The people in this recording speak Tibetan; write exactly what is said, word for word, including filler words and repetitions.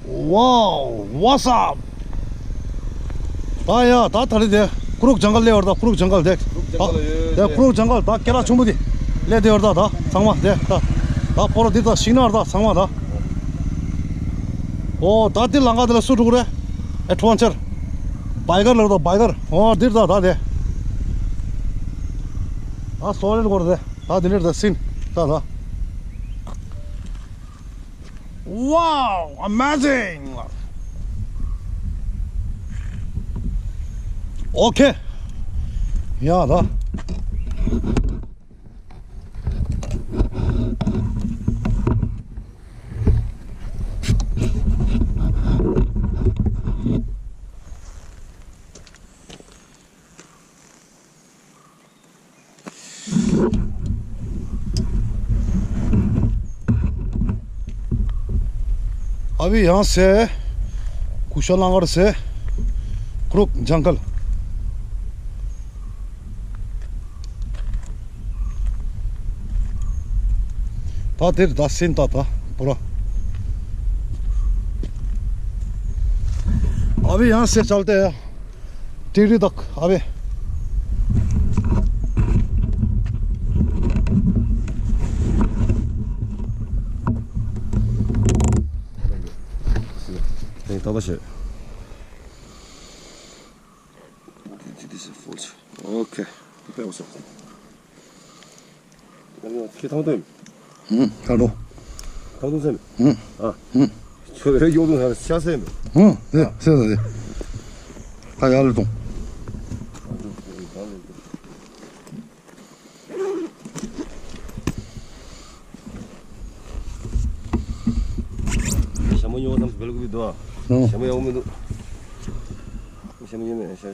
Wow, what's up? ད་ཡ་ད་ད་རེས་དེ་ཀུ་རུག་ཇང་གལ་སླེབས་ཡོད་རེད། ད་ཀུ་རུག་ཇང་གལ་དེ། ཀུ་རུག་ཇང་གལ་ཡོད་དེ། ཀུ་རུག་ཇང་གལ་ད་སྐེ་ལ་ཆུང་པོ་དེ་སླེབས་བསྡད་ཡོད་རེད། ད་ད་ཚང་མ་དེ་ད་ད་སྤོ་ར་འདི་ད་ཤིང་ནགས་རེད། ད་ཚང་མ་ད། ཨོ་ད་འདི་ལམ་ཁ་དེ་ལ་སུ་འགྲོ་གི་རེད། ཨེ་ཌི་ཝེན་ཅར། བྷའི་ཀར་ལབ་རེད། ད་བྷའི་ཀར། ཨོ་འདིར་ད་ད་དེ། ད་སོ་རེད་གོ་རེད་དེ། ད་འདི་འདྲ་ད་སིན་ད་ད། Wow, amazing. Okay. ཡ་ད། ཨ་བི་ཡང་སེ། ཀུ་ཤ་ལང་ཀར་སེ། ཀུ་རུག་ཇང་གལ། ད་དེར་ད་སེམས་ད་ད་པོ་ར། ཨ་བི་ཡང་སེ་ཅལ་ཏེ། ཏི་རི་དག་ཨ་བི། ཨེ་ད་བ་ཤེ། Okay. ཁྱེད་ཐང་སྟོན། ཧུམ། ད་འགྲོ། ཐང་སྟོན་སེམས། ཧུམ། ཨ། ཧུམ། ཁྱོད་རེ་ཡོད་དུ་ཧ་ཤ་སེམས། ཧུམ། དེ་སེ་ད་དེ། ད་ཡར་ལ་གཏོང་། ཞྭ་མོ་ཉོ་བ་ཙམ་སྦེལ་ཀོབ་འདུག་ཨ། ཞྭ་མོ་ཡག་པོ་མི་འདུག་ཞྭ་མོ་ཉོ་མེད་ཞྭ།